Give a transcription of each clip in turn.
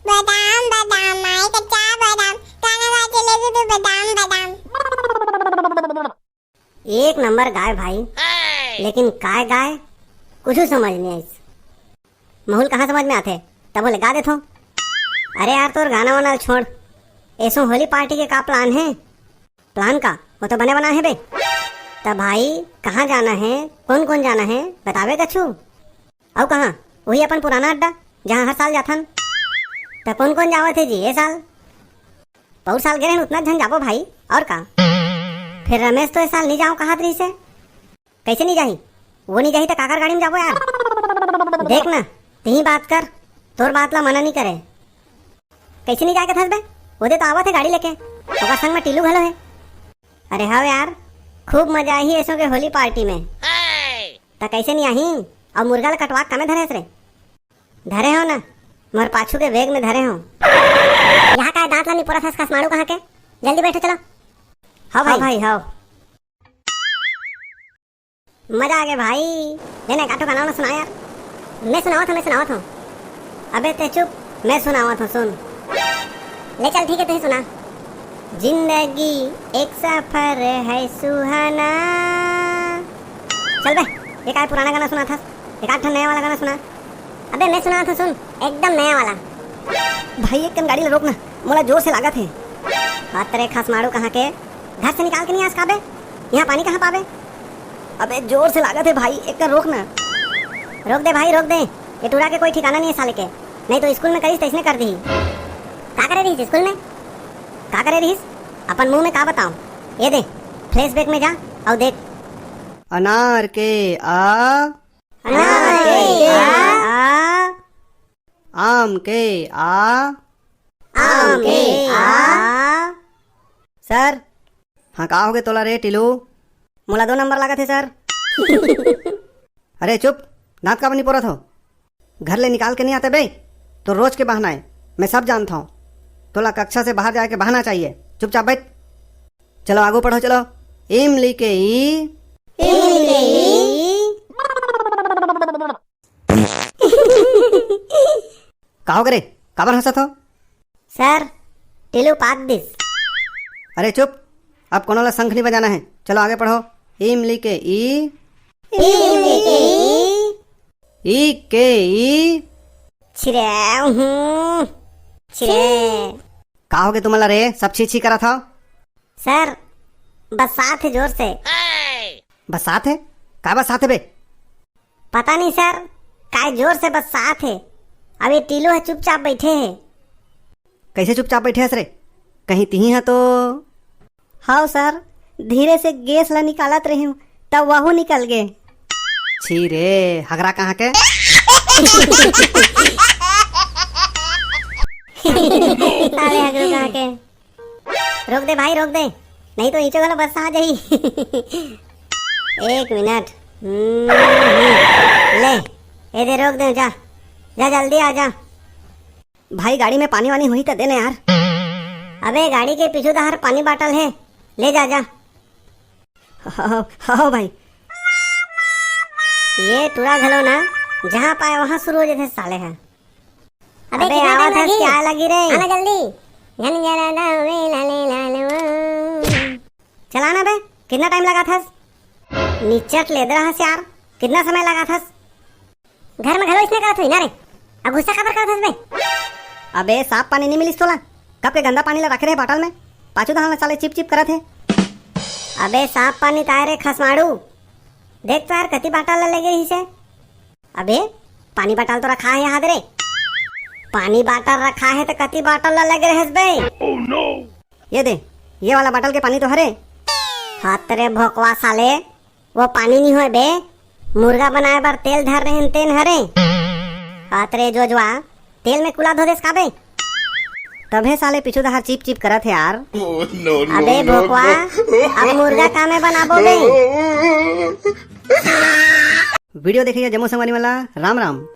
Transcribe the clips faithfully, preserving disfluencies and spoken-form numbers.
बादाम, बादाम, माई कच्चा बादाम, काला बाटे ले दू बादाम, बादाम। एक नंबर गाय भाई, लेकिन काय गाय, कुछ समझ नहीं आइस। माहौल कहाँ समझ में आथे, तब बोले गा देथो। अरे यार, तोर गाना वाना छोड़, एसो होली पार्टी के का प्लान है? प्लान का? वो तो बने बना है बे। त भाई, कहाँ जाना है, कौन कौन जाना है, बतावे कछु? अउ कहाँ? वही अपन पुराना अड्डा, जहाँ हर साल जाथन। त कौन कौन जावत है जी ये साल? पउर साल गे रहेन, उतना झन जाबो भाई, और का? फिर रमेश तो इस साल नहीं जाओ कहत रहिस हे। कैसे नहीं जाही? वो नहीं जाही त काकर गाड़ी में जाबो यार? देख ना, तिही बात कर, तोर बात ला मना नहीं करे। कैसे नहीं जाए कथस बे? वो दे तो आवत है गाड़ी लेके, ओकर संग में टीलू घलो है। अरे हव यार, खूब मजा आही एसो के होली पार्टी में। त कैसे नहीं आही? अउ मुर्गा ला कटवा के कमे धरे हस रे? धरे हो ना, मोर पाछू के बैग में धरे हो। यहाँ का दांत ला नहीं पोरत हस खसमाड़ू कहाँ के? जल्दी बैठो चलो। हाँ भाई, हाँ भाई, हाँ। मजा आ गया भाई। ले ना, काटो गाना वाना सुना यार। मैं सुनावत हूँ, मैं सुनावत हूँ। अबे ते चुप, मैं सुनावत हूँ, सुन। ले चल, ठीक है, तू ही सुना। जिंदगी एक सफर है सुहाना। चल बे, ये काय पुराना गाना सुना था, एक आध ठन नया वाला गाना सुना। अबे मैं सुनावत हूँ, सुन, एकदम नया वाला। भाई, एक कन गाड़ी ला रोक ना, मोला जोर से लागत है। बात रे खसमाड़ू कहाँ के, घर से निकाल के नहीं आस का बे? यहाँ पानी कहाँ पावे? अबे जोर से लागत है भाई, एक कन रोक ना। रोक दे भाई, रोक दे। ये टूरा के कोई ठिकाना नहीं है साले के। नहीं तो स्कूल में करिस तैसने कर दी। का करे रहिस स्कूल में? का करे रहिस? अपन मुंह में का बताओ? ये दे, फ्लैशबैक में जा अउ देख। अनार के आ। अनार के आ। आ। आम के आ। आम के आ। सर। हाँ, का होगे तोला रे टिलू? मोला दो नंबर लागत है सर। अरे चुप, दांत काबर नहीं पोरत हो? घर ले निकाल के नहीं आते बे, तो रोज के बहाना है, मैं सब जानता हूँ। तोला कक्षा से बाहर जाए के बहाना चाहिए, चुपचाप बैठ। चलो आगू पढ़ो, चलो। इमली के ई। इमली के ई। का हो गे रे, काबर हंसत हो? सर, टिलू पाद दिस। अरे चुप, अब कोनो ला शंख नहीं बजाना है। चलो आगे पढ़ो। इमली के ई। इमली के ई। ई के ई। छिरे हूँ। छिरे। का हो गे तुमला रे, सब छी छी करत हो? सर, बरसात है जोर से। बरसात है? का बरसात है बे? पता नहीं सर, काय जोर से बरसात है। अब ये टीलू है चुपचाप बैठे है। कैसे चुपचाप बैठे हस रे? कहीं तिही है तो? हाव सर, धीरे से गैस ला निकालत रही हूँ, तब वहू निकल गे। छी रे, हगरा कहाँ के? साले हगरू कहाँ के? रोक दे भाई, रोक दे, नहीं तो ईंचो वाला बस आ जाही। एक मिनट। हम्म, हम्म। ले, ए दे, रोक दे, जा, जा जल्दी आ जा। भाई, गाड़ी में पानी वानी होही त दे ना यार। अबे, गाड़ी के पीछू डहर पानी बाटल है, ले जा, जा। हाँ, हाँ भाई। ये टूरा घलो ना, जहाँ पाए वहाँ शुरू हो जाथे साले हा। अबे, अबे, कितना टाइम आवत हस, लगही? क्या लगी रे? आना जल्दी। झन जरा दावे लाले लालवा। चला ना बे, कितना टाइम लगाथस? निचट लेदरा हस यार, कितना समय लगाथस? घर में घलो इसने करत होही ना रे, अब गुस्सा काबर करत हस बे? अबे, साफ पानी नहीं मिलिस तोला? कब के गंदा पानी ला रखे रहे बाटल में, पाछू डहर साले चिप चिप करत हे। अबे, साफ पानी ताय रे खसमाड़ू, देख तो यार, कति बाटल ला लेगे रहिसे। अबे, पानी बाटल तो रखा है याद रे। पानी बाटल रखा है तो कति बाटल ला लगे रहस बे? ये दे, ये वाला बाटल के पानी तो हरे। हात रे भोकवा साले, वो पानी नहीं होय बे, मुर्गा बनाए बर तेल धर रहे तेन हरे। हात रे जोजवा, तेल में कुला धो देस का बे? तभे साले पीछू डहर चिप चिप करत हे यार। अबे भोकवा, अब मुर्गा का में बनाबो बे? वीडियो देखे जम्मो संगवारी मन ला राम राम।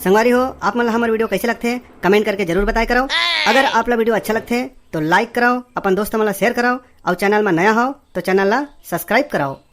संगवारी हो, आप मन ला हमर वीडियो कैसे लगथे, कमेंट करके जरूर बताए करव। अगर आप ला वीडियो अच्छा लगथे तो लाइक करव, अपन दोस्त मन ला शेयर करव, अउ चैनल में नया हो तो चैनल ला सब्सक्राइब करव।